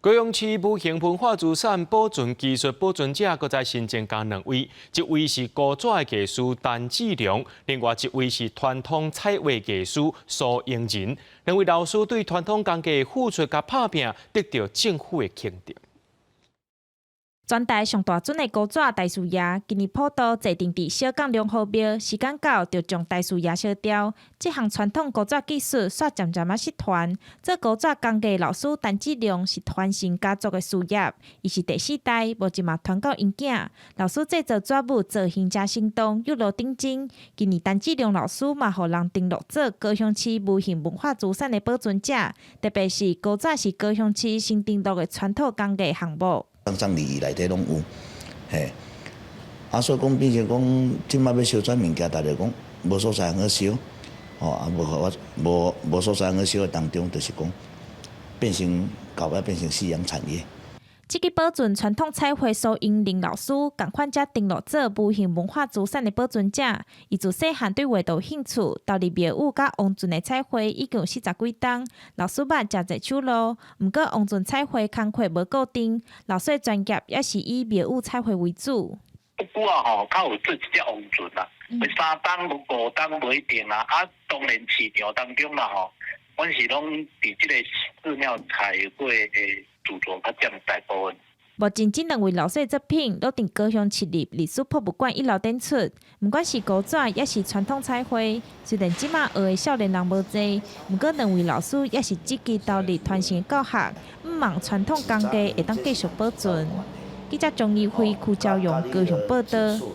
高雄市無形文化資產保存技術保存者，閣再新增加兩位，一位是高紙的藝師陳志良，另外一位是傳統彩畫藝師蘇英仁。兩位老師對傳統工藝付出佮拍拚，得到政府的肯定。全台上大尊的高紙大師爺，今年普渡坐鎮佇小港龍虎廟，時間到就將大師爺燒掉。這項傳統高紙技術煞漸漸仔失傳。做高紙工藝老師陳志良是傳承家族的事業，伊是第四代，無一嘛傳到𪜶囝。老師製作紙母造型誠生動，猶閣頂真。今年陳志良老師嘛予人登錄做高雄市無形文化資產的保存者，特別是高紙是高雄市新登錄的傳統工藝項目。葬禮儀內底攏有，嘿，啊，所以講變成講，這擺欲燒這物件，大家講無所在通去燒，吼，啊，無我無無所在通去燒的當中，就是講變成到尾變成夕陽產業。這個保存傳統彩繪蘇英林老師，仝款才登錄做無形文化資產的保存者。伊自細漢對畫就有興趣，投入廟宇佮王船的彩繪已經有四十幾冬。老師捌誠濟手路，毋過王船彩繪工課無固定，老師的專業也是以廟宇彩繪為主。不過啊吼，較有做一隻王船啦，三冬五冬無一定啦。啊，當然市場當中啦吼，阮是攏佇這個寺廟彩繪的製作較佔大部分。目前這兩位老師的作品，攏佇高雄市立歷史博物館一樓展出。毋管是高紙，抑是傳統彩繪，雖然這馬學的少年人無濟，毋過兩位老師也是積極投入傳承教學，向望傳統工藝會當繼續保存。記者張怡輝、柯昭陽高雄報導。